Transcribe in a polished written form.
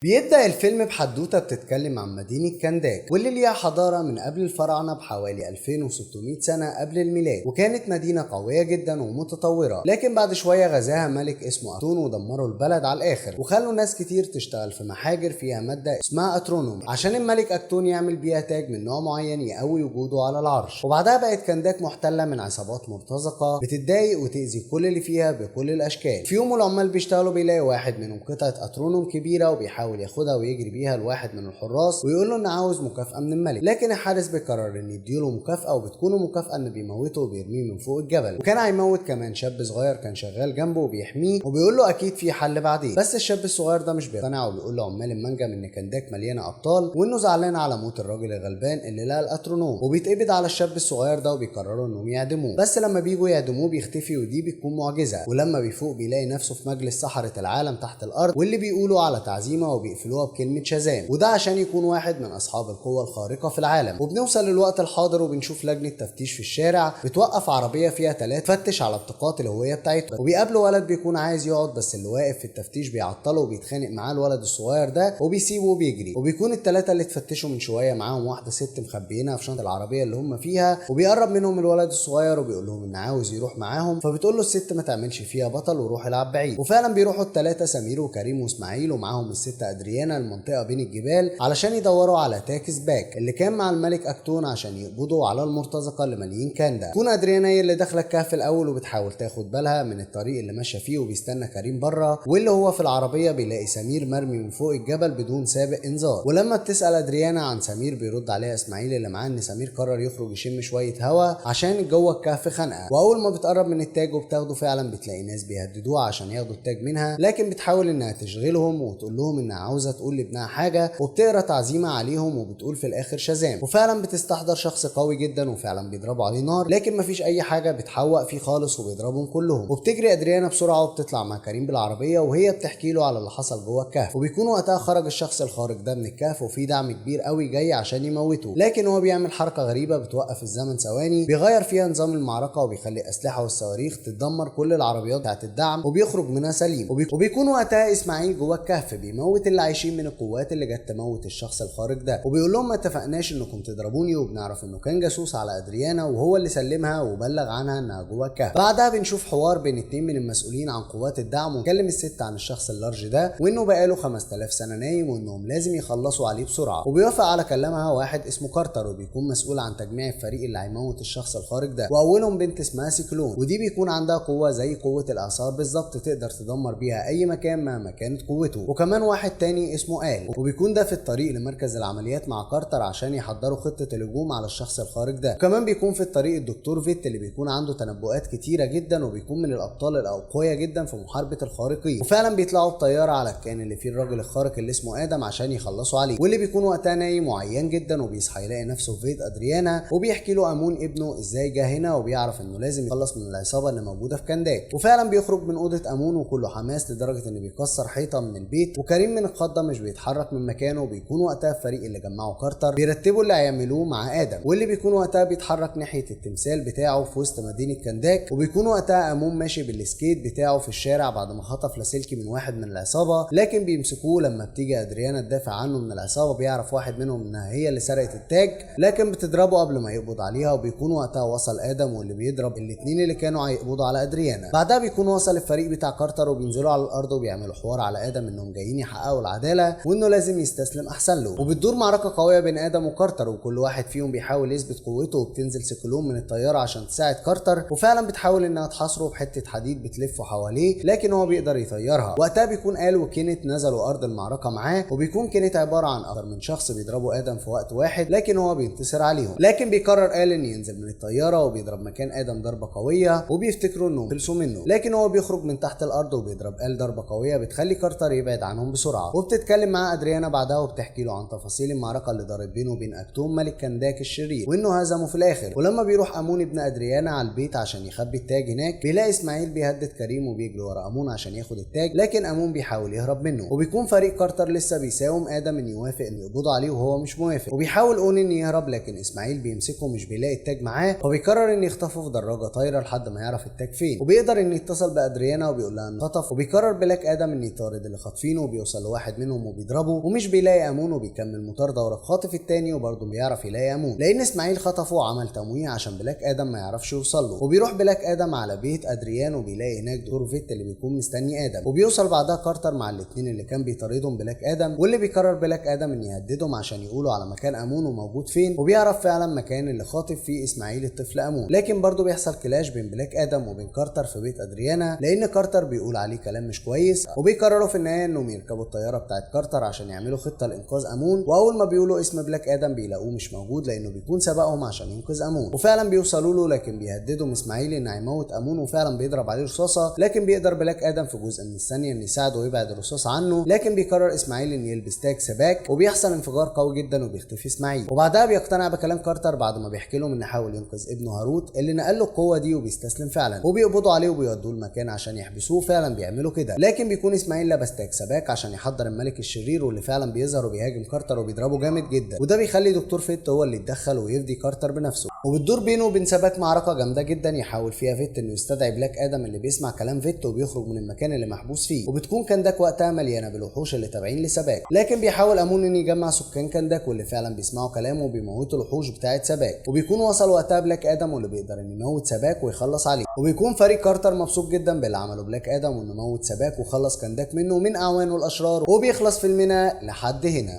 بيبدأ الفيلم بحدوتة بتتكلم عن مدينة كنداك، واللي ليها حضارة من قبل الفراعنة بحوالي 2600 سنة قبل الميلاد، وكانت مدينة قوية جدا ومتطورة. لكن بعد شوية غزاها ملك اسمه أتون ودمروا البلد على الآخر، وخلوا ناس كتير تشتغل في محاجر فيها مادة اسمها أترونوم عشان الملك أكتون يعمل بيها تاج من نوع معين يقوي وجوده على العرش. وبعدها بقت كنداك محتلة من عصابات مرتزقة بتتضايق وتأذي كل اللي فيها بكل الأشكال. في يوم العمال بيشتغلوا بيلاقي واحد منهم قطعة أترونوم كبيرة، وبيحاول ياخدها ويجري بيها لواحد من الحراس ويقول له ان عاوز مكافأة من الملك، لكن الحارس بيقرر ان يديله مكافأة، وبتكون المكافأة ان بيموته وبيرميه من فوق الجبل. وكان هيموت كمان شاب صغير كان شغال جنبه وبيحميه وبيقول له اكيد في حل بعدين، بس الشاب الصغير ده مش بيقتنع وبيقول لعمال المنجم ان كنداك مليانة ابطال وانه زعلان على موت الراجل الغلبان اللي لقى الاترونوم. وبيتقبض على الشاب الصغير ده وبيقرروا انهم يعدموه، بس لما بيجوا يعدموه بيختفي، ودي بتكون معجزة. ولما بيفوق بيلاقي نفسه في مجلس سحرة العالم تحت الارض، واللي بيقولوا على تعزيمه وبيقفلوها بكلمة شازام، وده عشان يكون واحد من أصحاب القوة الخارقة في العالم. وبنوصل للوقت الحاضر وبنشوف لجنة تفتيش في الشارع بتوقف عربية فيها 3 تفتش على بطاقات الهوية بتاعتهم، وبيقابلوا ولد بيكون عايز يقعد، بس اللي واقف في التفتيش بيعطله وبيتخانق معاه الولد الصغير ده وبيسيبه وبيجري. وبيكون الثلاثة اللي اتفتشوا من شوية معاهم واحدة ست مخبيينها في شنطة العربية اللي هم فيها، وبيقرب منهم الولد الصغير وبيقول لهم ان عاوز يروح معاهم، فبتقول له الست ما تعملش فيها بطل وروح العب بعيد. وفعلا بيروحوا الثلاثة سمير وكريم واسماعيل ومعاهم الست ادريانا المنطقة بين الجبال علشان يدوروا على تاكس باك اللي كان مع الملك اكتون عشان يقبضوا على المرتزقة اللي ماليين كاندا. تكون ادريانا هي اللي داخله الكهف الاول وبتحاول تاخد بالها من الطريق اللي ماشية فيه، وبيستنى كريم بره، واللي هو في العربية بيلاقي سمير مرمي من فوق الجبل بدون سابق انذار. ولما بتسال ادريانا عن سمير بيرد عليها اسماعيل اللي معاه ان سمير قرر يخرج يشم شوية هوا عشان جوه الكهف خنقه. واول ما بتقرب من التاج وبتاخده فعلا بتلاقي ناس بيهددوها عشان ياخدوا التاج منها، لكن بتحاول انها تشغلهم وتقول لهم انها عاوزه تقول لابنها حاجة، وبتقرا تعزيمه عليهم وبتقول في الاخر شازام. وفعلا بتستحضر شخص قوي جدا وفعلا بيضربوا عليه نار، لكن مفيش اي حاجة بتحوق فيه خالص وبيضربهم كلهم. وبتجري ادريانا بسرعة وبتطلع مع كريم بالعربية وهي بتحكي له على اللي حصل جوه الكهف. وبيكون وقتها خرج الشخص الخارق ده من الكهف وفي دعم كبير قوي جاي عشان يموته، لكن هو بيعمل حركة غريبة بتوقف الزمن ثواني، بيغير فيها نظام المعركة وبيخلي الاسلحة والصواريخ تدمر كل العربيات بتاعت الدعم وبيخرج منها سليم. وبيكون وقتها اسماعيل جوه الكهف بيموت اللي عايشين من القوات اللي جت تموت الشخص الخارق ده، وبيقول لهم ما اتفقناش انكم تضربوني، وبنعرف انه كان جاسوس على ادريانا وهو اللي سلمها وبلغ عنها انها جوه الكهف. بعدها بنشوف حوار بين اتنين من المسؤولين عن قوات الدعم، وكلم الست عن الشخص ال large ده وانه بقاله 5000 سنة نايم وانهم لازم يخلصوا عليه بسرعة. وبيوافق على كلامها واحد اسمه كارتر، وبيكون مسؤول عن تجميع الفريق اللي هيموت الشخص الخارق ده، واولهم بنت اسمها سيكلون، ودي بيكون عندها قوة زي قوة الاعصار بالظبط، تقدر تدمر بيها اي مكان مهما كانت قوته. وكمان واحد تاني اسمه آل، وبيكون ده في الطريق لمركز العمليات مع كارتر عشان يحضروا خطه الهجوم على الشخص الخارق ده. وكمان بيكون في الطريق الدكتور فيت اللي بيكون عنده تنبؤات كتيرة جدا وبيكون من الابطال الاقوياء جدا في محاربة الخارقين. وفعلا بيطلعوا بطيارة على الكائن اللي فيه الراجل الخارق اللي اسمه ادم عشان يخلصوا عليه، واللي بيكون وقتها نايم وعيان جدا، وبيصحى يلاقي نفسه في بيت ادريانا، وبيحكي له امون ابنه ازاي جه هنا، وبيعرف انه لازم يخلص من العصابة اللي موجودة في كنداك. وفعلا بيخرج من اوضة امون وكله حماس لدرجة انه بيكسر حيطة من البيت، وكريم من الخضه مش بيتحرك من مكانه. وبيكون وقتها الفريق اللي جمعه كارتر بيرتبوا اللي هيعملوه مع ادم، واللي بيكون وقتها بيتحرك ناحية التمثال بتاعه في وسط مدينة كنداك. وبيكون وقتها امون ماشي بال skate بتاعه في الشارع بعد ما خطف لاسلكي من واحد من العصابة، لكن بيمسكوه لما بتيجي ادريانا تدافع عنه من العصابة. بيعرف واحد منهم انها هي اللي سرقت التاج، لكن بتضربه قبل ما يقبض عليها. وبيكون وقتها وصل ادم واللي بيضرب الاثنين اللي كانوا هيقبضوا على ادريانا. بعدها بيكون وصل الفريق بتاع كارتر وبينزلوا على الارض وبيعملوا حوار على ادم انهم جايين يحققوا العدالة وانه لازم يستسلم احسن له. وبتدور معركة قوية بين ادم وكارتر، وكل واحد فيهم بيحاول يثبت قوته. وبتنزل سيكلون من الطيارة عشان تساعد كارتر، وفعلا بتحاول انها تحاصره بحته حديد بتلفه حواليه، لكن هو بيقدر يطيرها. وقتها بيكون آل وكينيت نزلوا ارض المعركة معاه، وبيكون كينيت عبارة عن اكتر من شخص بيضربوا ادم في وقت واحد، لكن هو بينتصر عليهم. لكن بيقرر آل ان ينزل من الطيارة وبيضرب مكان ادم ضربه قوية، وبيفتكروا انهم خلصوا منه، لكن هو بيخرج من تحت الارض وبيضرب آل ضربه قوية بتخلي كارتر يبعد عنهم بسرعة. وبتتكلم مع ادريانا بعدها وبتحكي له عن تفاصيل المعركة اللي دارت بينه وبين اكتوم ملك كنداك الشرير، وانه هزمه في الاخر. ولما بيروح امون ابن ادريانا على البيت عشان يخبي التاج هناك، بيلاقي اسماعيل بيهدد كريم وبيجري ورا امون عشان ياخد التاج، لكن امون بيحاول يهرب منه. وبيكون فريق كارتر لسه بيساوم ادم ان يوافق ان يقبضوا عليه وهو مش موافق، وبيحاول اون ان يهرب، لكن اسماعيل بيمسكه مش بيلاقي التاج معاه، فبيقرر ان يخطفه في دراجة طايره لحد ما يعرف التاج فين. وبيقدر ان يتصل بادريانا وبيقول لها انه خطف، وبيقرر بلاك ادم ان يطارد اللي خاطفينه، وبيوصل لواحد منهم وبيضربه ومش بيلاقي امون، وبيكمل مطاردة ورا الخاطف التاني وبرضه بيعرف يلاقي امون لان اسماعيل خطفه وعمل تمويه عشان بلاك ادم ما يعرفش يوصل له. وبيروح بلاك ادم على بيت ادريان وبيلاقي هناك دكتور فيت اللي بيكون مستني ادم، وبيوصل بعدها كارتر مع الاثنين اللي كان بيطاردهم بلاك ادم، واللي بيقرر بلاك ادم ان يهددهم عشان يقولوا على مكان امون وموجود فين، وبيعرف فعلا مكان اللي خاطف فيه اسماعيل الطفل امون. لكن برضه بيحصل clash بين بلاك ادم وبين كارتر في بيت ادريانا لان كارتر بيقول عليه كلام مش كويس، وبيقرروا في النهاية انهم يركبوا الطيارة بتاعت كارتر عشان يعملوا خطه لانقاذ امون. واول ما بيقولوا اسم بلاك ادم بيلاقوه مش موجود لانه بيكون سبقهم عشان ينقذ امون، وفعلا بيوصلوا له لكن بيهددهم اسماعيل ان هيموت امون، وفعلا بيضرب عليه رصاصة، لكن بيقدر بلاك ادم في جزء من الثانية ان يساعده ويبعد الرصاص عنه، لكن بيقرر اسماعيل ان يلبس تاج سباك وبيحصل انفجار قوي جدا وبيختفي اسماعيل. وبعدها بيقتنع بكلام كارتر بعد ما بيحكي لهم ان حاول ينقذ ابنه هاروت اللي نقل له القوة دي وبيستسلم فعلا، وبيقبضوا عليه وبيودوه المكان عشان يحبسوه، فعلا بيعملوا كده، لكن بيكون اسماعيل لبس تاج سباك عشان يحضر الملك الشرير واللي فعلا بيظهر وبيهاجم كارتر وبيضربه جامد جدا، وده بيخلي دكتور فيت هو اللي يتدخل ويفدي كارتر بنفسه. وبتدور بينه وبين سباك معركة جامدة جدا يحاول فيها فيت انه يستدعي بلاك ادم اللي بيسمع كلام فيت وبيخرج من المكان اللي محبوس فيه، وبتكون كنداك وقتها مليانة بالوحوش اللي تابعين لسباك، لكن بيحاول امون انه يجمع سكان كنداك واللي فعلا بيسمعوا كلامه وبيموتوا الوحوش بتاعه سباك، وبيكون وصل وقتها بلاك ادم واللي بيقدر انه يموت سباك ويخلص عليه. وبيكون فريق كارتر مبسوط جدا باللي عمله بلاك ادم وانه موت سباك وخلص كنداك منه ومن اعوانه الاشرار، وبيخلص فيلمنا لحد هنا.